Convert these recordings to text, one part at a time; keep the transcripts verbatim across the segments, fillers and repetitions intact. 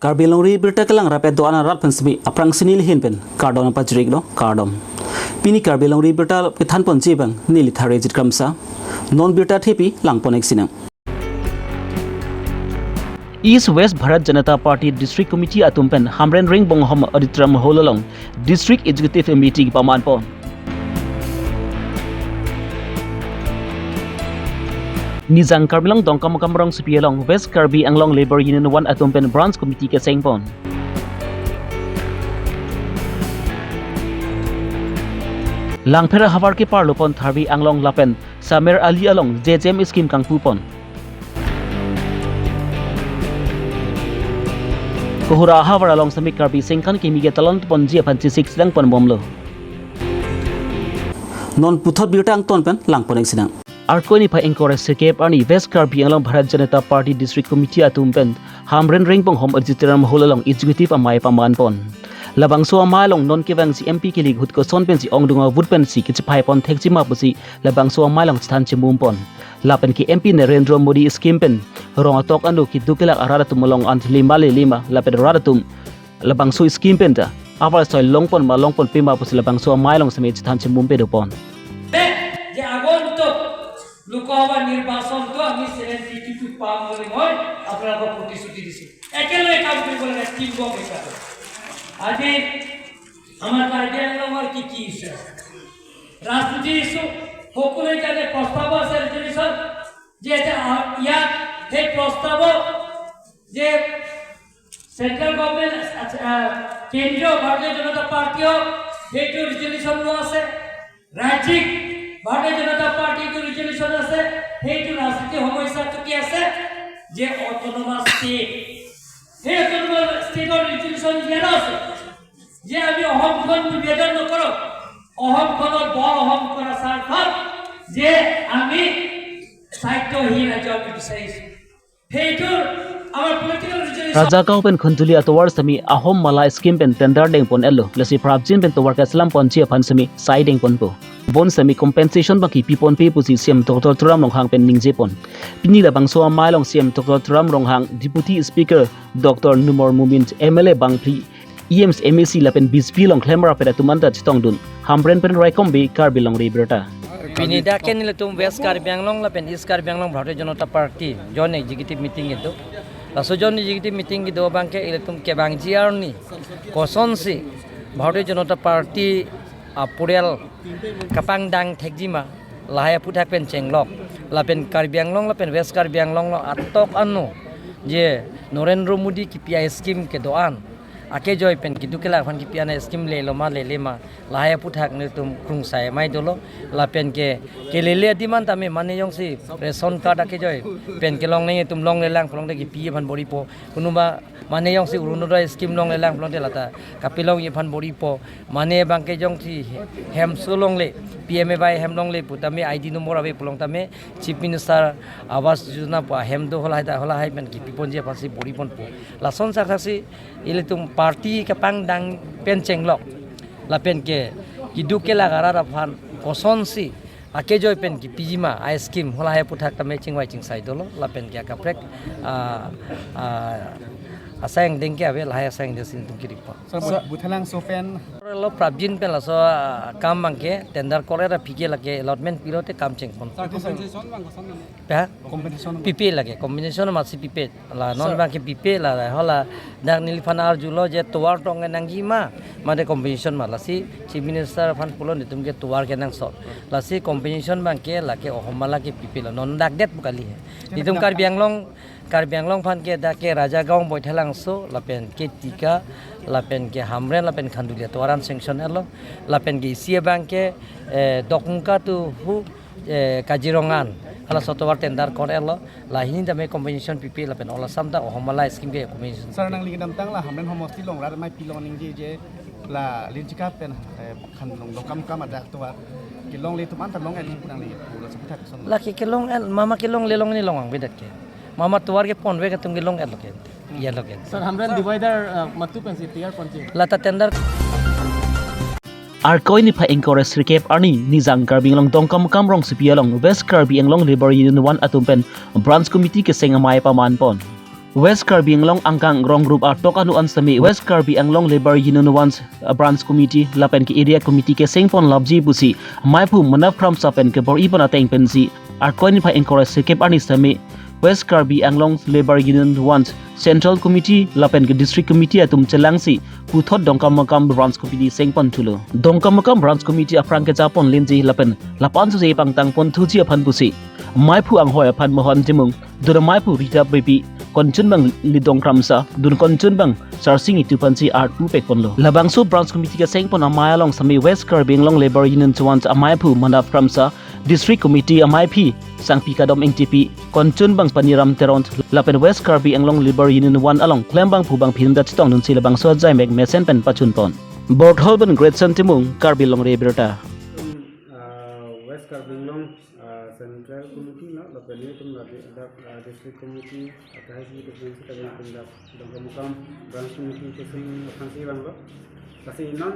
Karbi Longri Birta kelang rapet do-an arat pen semi aphrang si neli ahin pen kardom pajirlo, kardom. Pini Karbi Longri Birta kethan ponji abang neli Tharjit Kramsa. Non birta thepi lang pon-ik sinang. East West Bharat Janata Party District Committee atum pen Hamren Ringbonghom Auditorium Hall along District Executive Meeting paman pon. Nijang Karbi Anglong Dongkamukam rongsopi along West Karbi Anglong Labour Union one atum pen Branch Committee keseng pon. Langpher ahavar keparlo pon Tharvi Anglong lapen Samer Ali along J J M scheme kangpu pon. Kohura ahavar along semi Karbi sengkan kimi ke talon ponji aphan chesik sedang pon bomlo. Non puthot birta angton pen lang pon-ik sinang. Arkoi niphai ingkoi ra sirkep arni West Karbi Anglong Bharat Janata Party District Committee atum pen Hamren Ringbonghom Auditorium Hall along Executive amei paman pon. Labangso amei along non kevangji M P kili ahut koson pensi ongdung avote pensi kechepai pon thekji ma pusi labangso amei along chethan chemum pon. Lapen ke M P Narendra Modi scheme pen rong atok anu keduk kelak arat atum along an lima le lima lapen arat atum labangso scheme pen ta aval soi long pon ma long ponpe ma pusi labangso amei along semi chethan chemum pe do pon. যে আগন্তুক লোকসভা নিৰ্বাচনটো আমি seventy two two পাম বুলি মই আপোনালোকক প্ৰতিশ্ৰুতি দিছোঁ। একেলগে কাম কৰিব লাগে, টিম ৱৰ্ক হিচাপে। আজি আমাৰ কাৰ্বি আংলঙৰ কি কি ইছ্যু আছে? ৰাজনীতি ইছ্যু, সকলোৱে জানে, প্ৰস্তাৱো আছে, ৰিজলিউশ্যন, যে এতিয়া আ-, ইয়াত সেই প্ৰস্তাৱো যে চেণ্ট্ৰেল গভৰ্ণমেণ্ট, আচ্ছা, আহ, কেন্দ্ৰীয় ভাৰতীয় জনতা পাৰ্টীয়েও সেইটো ৰিজলিউশ্যন লোৱা আছে, ৰাজ্যিক ভাৰতীয় জনতা পাৰ্টীৰ ৰিজলিউশ্যন আছে। সেইটো ৰাজনীতি সমস্যাটো কি আছে? যে অট'নমাছ ষ্টেট, সেই অট'নমাছ ষ্টেটৰ ৰিজলিউশ্যন ইয়াত আছে যে আমি অসমখন বিভেদন নকৰোঁ, অসমখনৰ বহল অসম কৰাৰ স্বাৰ্থত যে আমি স্বায়ত্তশীল ৰাজ্য আমি বিচাৰিছোঁ। সেইটোৰ আমাৰ political resolution. Rajagaon pen Khanduli atovar semi Ahom Mala scheme pen tender deng pon-etlo, lasi prapjin pen tovar keselam ponji aphan semi sai deng ponpo. Bonsemi compensation abang kipi ponpe pusi C M Doctor Tuliram Ronghang pen ningje pon. Pini labangso amei along C M Doctor Tuliram Ronghang, Deputy Speaker Doctor Numal Momin, M L A bangphli, E M C, M A C lapen B J P along klemrap pen atum anta chetongdun. Hamren pen Raikom Bey, Karbi Longri Birta. Pini dak ke nelitum West Karbi Anglong lapen East Karbi Anglong Bharatiya Janata Party Joint Executive Meeting kedo. Laso Joint Executive Meeting kedo abang ke ilitum kevangji arni kosonsi Bharatiya Janata Party apurial kapangdang thekji ma, lahai aphuthak pen chenglok. Lapen Karbi Anglong lapen West Karbi Anglong along atok anu je Narendra Modi kipi a-scheme kedo-an, akejoi pen keduk kelak aphan kipi an a-scheme lelo ma lele ma, lahai aphuthak nelitum krungsai amei dolo. Lapen ke kelele adim an tame mane jongsi ration card akejoi pen kelongle, itum longlelang pulote kipi aphan bor-ipo. Konba mane jongsi Orunodoi scheme longlelang pulote lata kapelongji aphan bor-ipo. Mane abang ke jongsi hem so longle, P M A Y hem longle pu tame, I D number ave pulote tame, Chief Minister Awas Yojana pu ahem do, halahai ta, halahai pen kipi ponji aphansi bor-i ponpo. Lason sakthaksi ilitum party kapangdang pen chenglok. Lapen ke keduk kelak arat aphan kosonsi akejoi pen kipiji ma a-scheme, halahai aphuthak tame chingvai chingsai dolo. Lapen ke akaprek, ah, ah, asai angdeng ke ave, lahai asai angdeng si nelitum kiri po. Sir, Buthelangso pen. Lo prapjin pen laso, ah, kam abang ke tender kor-et aphi ke lake allotment pilote kam chengpon. Sir, compensation abang koson mane? Ha? Compensation. Pipe lake, compensation masi pipe. La non abang ke pipe la, la, hala dak neliphan arjulo je tovar tong nangji ma, mate compensation ma, lasi Chief Minister aphan pulo nelitum ke tovar kenangsot. Lasi compensation abang ke lake Ahom Mala ke pipelo, non dak det pu kali he. Nelitum Karbi Anglong, Karbi Anglong aphan ke dak ke Rajagaon, Baithalangso, lapen ke Tika, lapen ke Hamren, lapen Khanduli atovar an sanction etlo, lapen ke isi abang ke, eh, Dokmoka to hu, eh, Kaziranga an, halaso atovar tender kor-etlo, lahini tame compensation pipe lapen all Assam ta Ahom Mala scheme ke compensation. Sir, nangli kedamtang la Hamren homosti along rat amei pilong ningje je la Linchika pen, eh, Khanduli Dongkamukam adak atovar kelongle atum anta long-et pu nangli pu laso aphuthak koson? Lake kelong-et, mama kelongle longle long abang ave dak ke. Mama tovar ke ponve atum kelong-etlo ke. Yalo ke. Sir, Hamren divider, uh, matu pensi tiyar ponji. Lata tender. Arkoi niphai ingkoi ra sirkep arni Nijang Karbi Anglong Dongkamukam rongsopi along West Karbi Anglong Labour Union one atum pen Branch Committee keseng amei paman pon. West Karbi Anglong angkang rong group atok anu an sitame West Karbi Anglong Labour Union One, uh, Branch Committee lapen ke Area Committee keseng pon lapji pusi maiphu Manap Kramsa pen kebor-i pon ateng pensi Arkoi niphai ingkoi ra sirkep arni sitame West Karbi Anglong Labour Union One Central Committee lapen ke District Committee atum chelangsi puthot Dongkamukam Branch Committee seng pon thulo. Dongkamukam Branch Committee aphrang keja pon lenji lapen lapu-an sose pangtang pon thuji aphan pusi maiphu anghoi aphan Mohan Timung, dun maiphu Rita Beypi, konchun bang Lidong Kramsa, dun konchun bang Sarsing Ingti aphansi arpu pek ponlo. Labangso Branch Committee keseng pon amei along sitame West Karbi Anglong Labour Union One amaiphu Manap Kramsa, District Committee amaiphi Sangpi Kadom Ingtipi, konchun bang Paniram Teron lapen West Karbi Anglong Labour Union One along klembangphu bangphi atum ta chetongdunsi labangso ajaimek mesen pen pachun pon. Borthol pen Greatson Timung, Karbi Longri Abirta. Ah, West Karbi Anglong, ah, Central Committee lo, lapen itum la di-, dak, ah, District Committee, akhai si itum sitame itum dak Dongkamukam Branch Committee keseng aphansi vanglo. Lasi non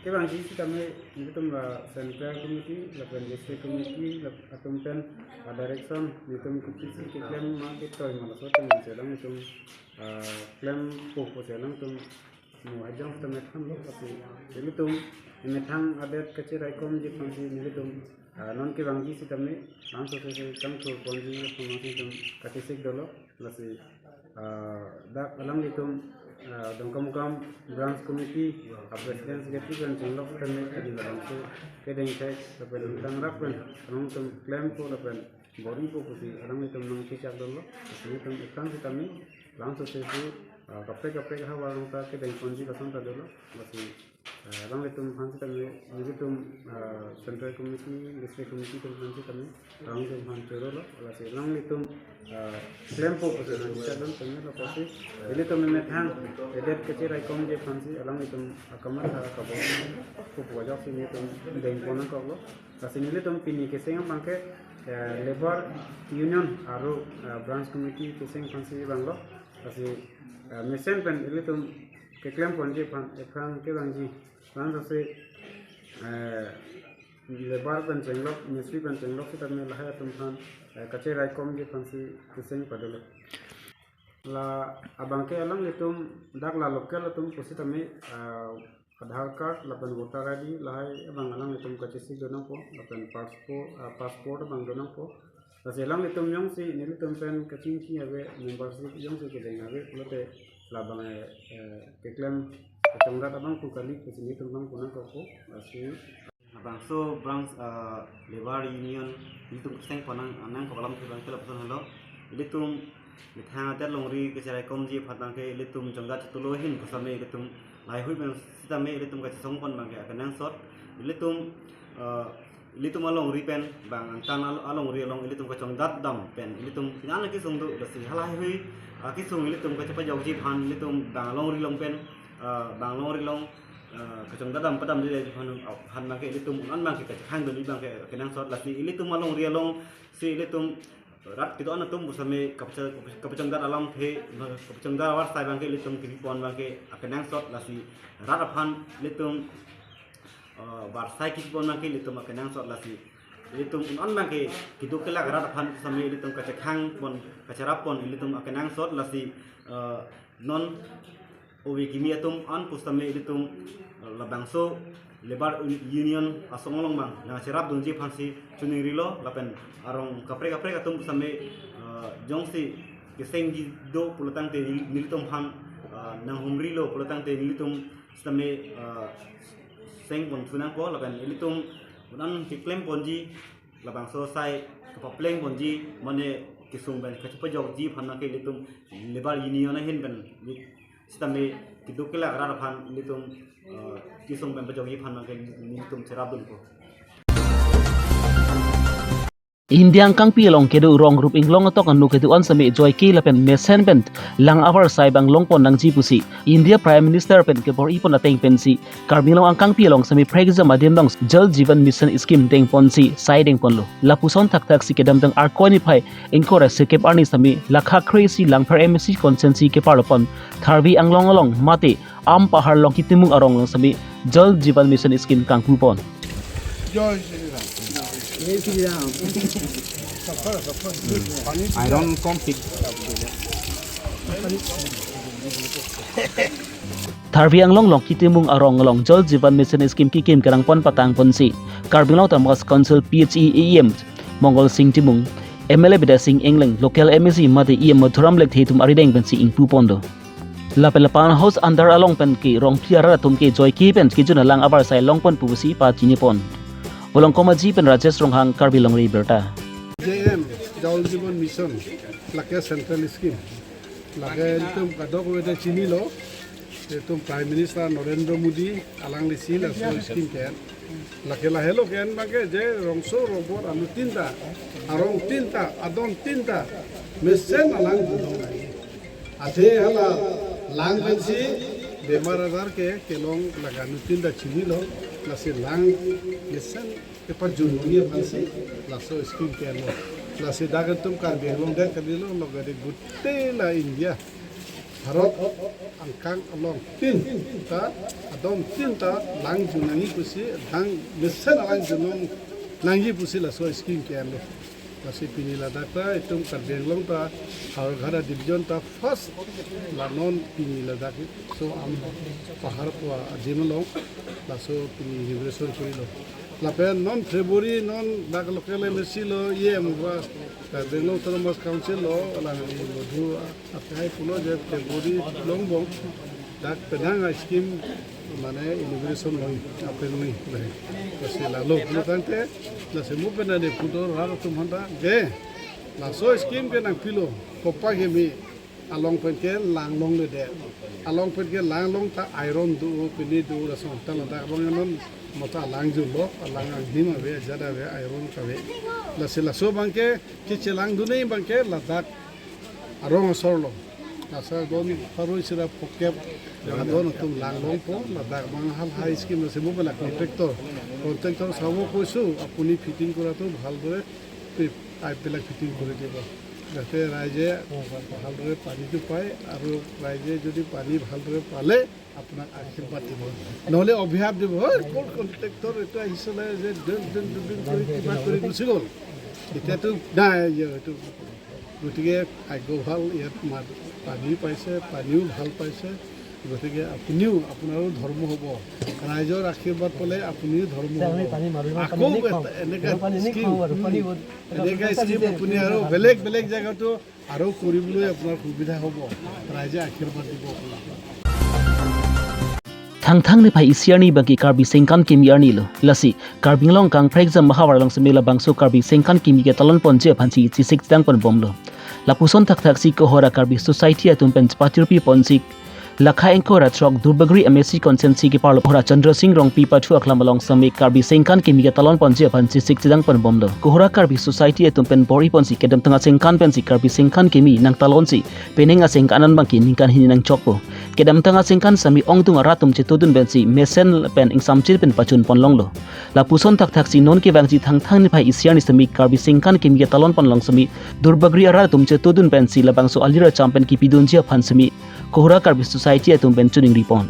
kevangji sitame itum la Central Committee, lapen District Committee, lap-, atum pen, ah, direction, itum kopisi keklem ma ketoi ma laso atum chelangtum, ah, klempo pu chelangtum mo hajong sitame thanlo, lasi nelitum emethang adet kacheraikomji aphansi nelitum, ah, non kevangji sitame, langsose kangthur ponji aphan nelitum kachesik dolo, lasi, ah, dak alanglitum, ah, Dongkamukam Branch Committee, ah, President Secretary pen chenglok sitame kadi labangso kedeng thek, lapen tang rak pen alangtum klempo lapen bor-ipo pusi alanglitum nangkechak dolo, lasi nelitum ekang sitame, langsose si, ah, kaprek kaprek havar along ta kedeng ponji lason ta dolo, lasi, ah, alanglitum aphan sitame, nelitum, ah, Central Committee, District Committee atum aphan sitame, alanglitum aphan choro lo, lasi alanglitum, ah, klempo pusi nangkechak dun tame lo pusi, nelitum emethang adet kacheraikomji aphansi alanglitum akamatha kabor-ipo pu ajoksi nelitum deng pon nangkoklo. Lasi nelitum pini keseng abangke, eh, Labour Union aro, eh, Branch Committee keseng aphansi vanglo. Lasi, eh, mesen pen ilitum keklem ponji aphan, ephrang kevangji, langsose, eh, labour pen chenglok, mistri pen chenglok sitame lahai atum aphan, eh, kacheraikomji aphansi keseng padolo. La abangke alanglitum dak la local atum pusitame, ah, Aadhaar card lapen voter I D lahai abang alanglitum kachesik do nangpo, lapen passport, ah, passport abang do nangpo. Lasi alanglitum jongsi nelitum pen kachingki ave, membership jongsi kedeng ave pulote labang, eh, eh, keklem kachongdat abang pu kali pusi nelitum abang pu nangkokpo. Lasi labangso Branch, ah, Labour Union ilitum keseng pon nang, nangkok alamthe abangke lapuson helo. Ilitum methang adet longri kacheraikomji aphan abangke ilitum jongdat chotolo ahin pusitame ilitum lahaihui pen sitame ilitum kachesong pon abangke akenangsot. Ilitum, ah, ilitum alongri pen bang angtan al-, alongri along ilitum kachongdat dam pen ilitum pini an akesung do, lasi halahaihui akesung ilitum kachepajokji aphan ilitum bang alongri along pen, ah, bang alongri along eh, kachongdat dam padamde aphan, aphan abangke ilitum un-an abangke kachekhang dunji abangke kenangsot. Lasi ilitum alongri alongsi ilitum rat kedo-an atum pusitame kapacha-, kapachongdat alamthe, kapachongdat avarsai abangke ilitum kepi pon abangke akenangsot. Lasi rat aphan ilitum, eh, varsai kepi pon abangke ilitum akenangsot. Lasi ilitum un-an abangke keduk kelak rat aphan pusitame ilitum kachekhang pon, kacherap pon ilitum akenangsot. Lasi, eh, non ove kimi atum an pusitame ilitum, eh, labangso Labour Un-, Union asong along abang nangcherap dunji aphansi choningrilo, lapen arong kaprek kaprek atum pusitame, eh, jongsi kesengji do pulotangte nel-, nelitum aphan, eh, nanghumrilo pulotangte nelitum sitame, eh, seng pon thu nangpo, lapen ilitum un-an keklem ponji labangso asai kapapleng ponji mane kesung pen kachepajokji aphan abangke ilitum Labour Union ahin pen sitame keduk kelak rat aphan ilitum, eh, kesung pen pajokji aphan abangke ilitum cherap dunpo. India angkangpi along kedo rong group inglong atok anu kedo-an sitame joike lapen mesen pen lang avarsai abang long pon nangji pusi India Prime Minister pen kebor-i pon ateng pensi Karbi Anglong angkangpi along sitame prekjam adim along Jal Jeevan Mission Scheme deng ponsi sai deng ponlo. Lapuson thakthaksi kedamtang Arkoi niphai ingkoi ra sirkep arni sitame lakha kre-isi Langpher M A C constituency keparlo pon Tharve Anglong along mate Ampahar Longki Timung arong along sitame Jal Jeevan Mission Scheme kangpu pon. জয় শ্রীরাম। জয় Shriram. Iron conflict. Karbi Anglong Longki Timung arong along Jal Jeevan Mission scheme kekim kerang pon patang ponsi Karbi Anglong Autonomous Council P H E A M Mongal Sing Timung, M L A Bidya Sing Engleng, local M A C mate E M Madhuram Lekthe atum arideng pensi ingpu pon do. Lapen la Pan House under along pen ke Rongphli arat atum ke joike pen kejun alang abar sai long pon pusi pachini pon. Volongkom Aji pen Rajesh Ronghang, Karbi Longri Abirta. J M, Jal Jeevan Mission, lake central scheme. Lake itum kadokave ta chinilo, itum Prime Minister Narendra Modi alanglisi laso scheme ke-en. Lake lahelo ke-en abangke je rongso rongbor anuttin ta, arongtin ta, adontin ta mesen alang junong nangji. Athe hala lang pensi bemar ajar ke kelong, lake anuttin ta chinilo, lasi lang mesen kepajun nangji aphansi laso scheme ke-enlo. Lasi dak itum Karbi Anglong det kalilo, logade gutei la India, Bharat angkang alongtin ta, adontin ta lang jun nangji pusi, lang mesen alang junong nangji pusi laso scheme ke-enlo. Lasi pini ladak ta itum Karbi Anglong ta Howraghat division ta first la non pini ladak so am pahar pu ajim along laso pini inauguration korilo. Lapen non February non dak local M A C lo, E M ba, Karbi Anglong Autonomous Council lo, alang Madhu akai pulo je February longbom dak penang a scheme mane inauguration long, opening long. Lasi lalo pulo tangte, lasi mo penang de puto rat atum aphan ta ke laso scheme ke nangpilo, kopa kimi along pen ke lang longledet. Along pen ke lang long ta iron do, pini do, laso ta ladak abang non mata lang junlo, alang angnim ave, ajat ave, iron kave. Lasi laso abangke kechelangdun nangji abangke ladak arong asor lo. Laso adon pharo isi ra phokep adon atum lang longpo, ladak abang halahai scheme, lasi mo pen la contractor, contractor sabo koisu apuni fitting kora to bhal kore, pi-, pipe black fitting kore dibo, যাতে ৰাইজে ভালদৰে পানীটো পায় আৰু ৰাইজে যদি পানী ভালদৰে পালে আপোনাক আশীৰ্বাদ দিব, নহ'লে অভিশাপ দিব। "হে, ক'ৰ কণ্ট্ৰেক্টৰ এইটো আহিছিলে যে ড্ৰেইন, ড্ৰেইন, ড্ৰেইন কৰি কিবা কৰি গুচি গ'ল, এতিয়াতো নাই এইটো।" গতিকে ভাগ্য ভাল, ইয়াত মা-, পানী পাইছে, পানীও ভাল পাইছে। গতিকে আপুনিও, আপোনাৰো ধৰ্ম হ'ব, ৰাইজৰ আশীৰ্বাদ পালে আপুনিও ধৰ্ম হ'ব। আকৌ এটা এনেকা স্কিম, এনেকা স্কিম আপুনি আৰু বেলেগ বেলেগ জেগাতো আৰু কৰিবলৈ আপোনাৰ সুবিধা হ'ব, ৰাইজে আশীৰ্বাদ দিব আপোনাক। Thangthang niphai isi arni abangke Karbi Sengkan Kimi arni lo. Lasi Karbi Anglong kangprekjam ahavar along seme labangso Karbi Sengkan Kimi ketalon ponji aphansi chesik chedang ponbomlo. Lapuson thakthaksi Kohora Karbi Society atum pen chepatirpi ponsi lakha ingkoi ra throk Duarbagori M A C constituency keparlo Kohora Chandra Sing Rongpi pathu aklam along seme Karbi Sengkan Kimi ketalon ponji aphan chesik chedang ponbomlo. Kohora Karbi Society atum pen bor-i ponsi kedamtang asengkan pensi Karbi Sengkan Kimi nangtalonsi penang asengkan an abangke ningkan hini nangchokpo. Kedamtang asengkan seme ongdung arat atum chetudun pensi mesen pen ingsamchir pen pachun ponlonglo. Lapuson thakthaksi non kevangji Thangthang niphai isi arni seme Karbi Sengkan Kimi ketalon ponlong seme Duarbagori arat atum chetudun pensi labangso alir acham pen kipidunji aphan seme Kohora Karbi Society atum pen choningri pon.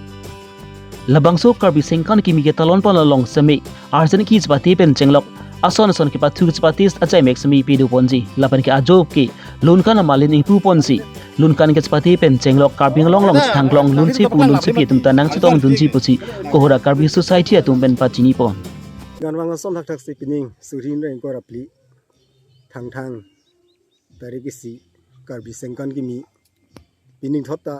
Labangso Karbi Sengkan Kimi ketalon pon along seme arjan kechepate pen chenglok, ason ason kepathu kechepate achai mek seme pido ponji. Lapen ke ajo ke lunkan amalin ingpu ponsi lunkan kechepate pen chenglok Karbi Anglong along chethang kelong lunsepu lunsepi atum ta nangchetongdunji pusi Kohora Karbi Society atum pen pachini pon. Ganvang ason thakthaksi pining suri hini ra ingkoi ra phli Thangthang tarik isi Karbi Sengkan Kimi pining thot ta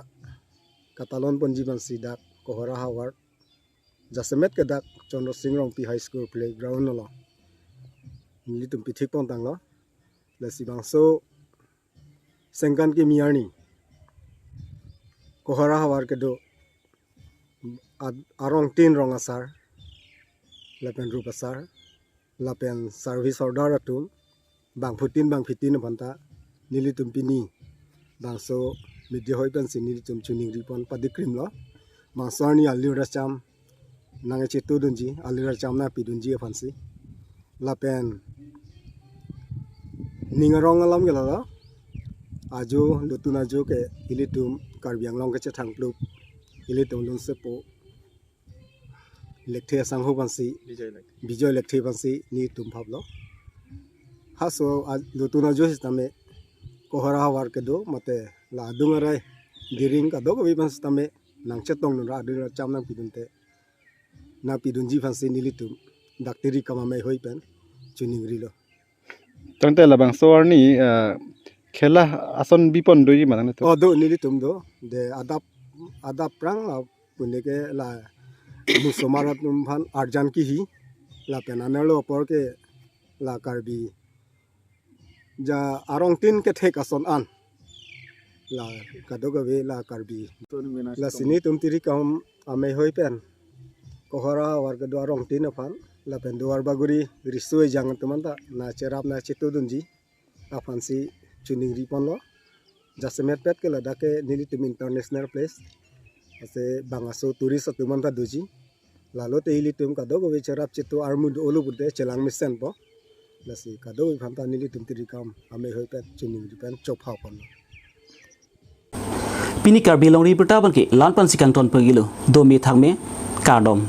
katalon ponji aphansi dak Kohora havar jasemet ke dak Chandra Sing Rongpi High School playground along nelitum pithik pon tanglo. Lasi bangso Sengkan Kimi arni Kohora havar kedo ad-, arong tin rong asar lapen rup asar lapen service order atum bangphutin bangphitin aphan ta nelitum pini bangso media hoi pensi nelitum choningri pon padikrimlo. Bangso arni alir acham nangchetudunji, alir acham nangpidunji aphansi. Lapen ning arong alam ke lalo, ajo, lutun ajo ke ilitum Karbi Anglong kechethang plup, ilitum lunsepo Lekthe asangho aphansi, Bijoy Lekthe. Bijoy Lekthe aphansi nelitum phaplo. Halaso a-, lutun ajo sitame Kohora havar kedo mate la adung arai Diring kadokave aphan sitame nangchetongdun ra adin ra cham nangpidunte, nangpidunji aphansi nelitum dak Tirikam amei hoi pen chiningrilo. Tangte labangso arni, eh, khela ason bipon doji ma tangte to? Oh, do, nelitum do. De adap, adap prang la pune ke la musomar atum aphan arjan kihi, lapen anerlo apor ke la Karbi ja arongtin kethek ason an, la kadokave la Karbi. Lasi nelitum Tirikam amei hoi pen Kohora ahavar kedo arongtin aphan lapen Duarbagori riso ejang atum anta nangcherap nangchetongdunji aphansi chiningri ponlo. Jasemet pet ke ladak ke nelitum international place, ase bang aso tourist atum anta doji. Lalote ilitum kadokave cherap chetong armu do-olo pute chelang mesenpo. Lasi kadokave aphanta nelitum Tirikam amei hoi pen chiningri pen chopha ponlo. Pini Karbi Longri Abirta abang ke la-an pensi kangton pagilo. Dome thakme, kardom.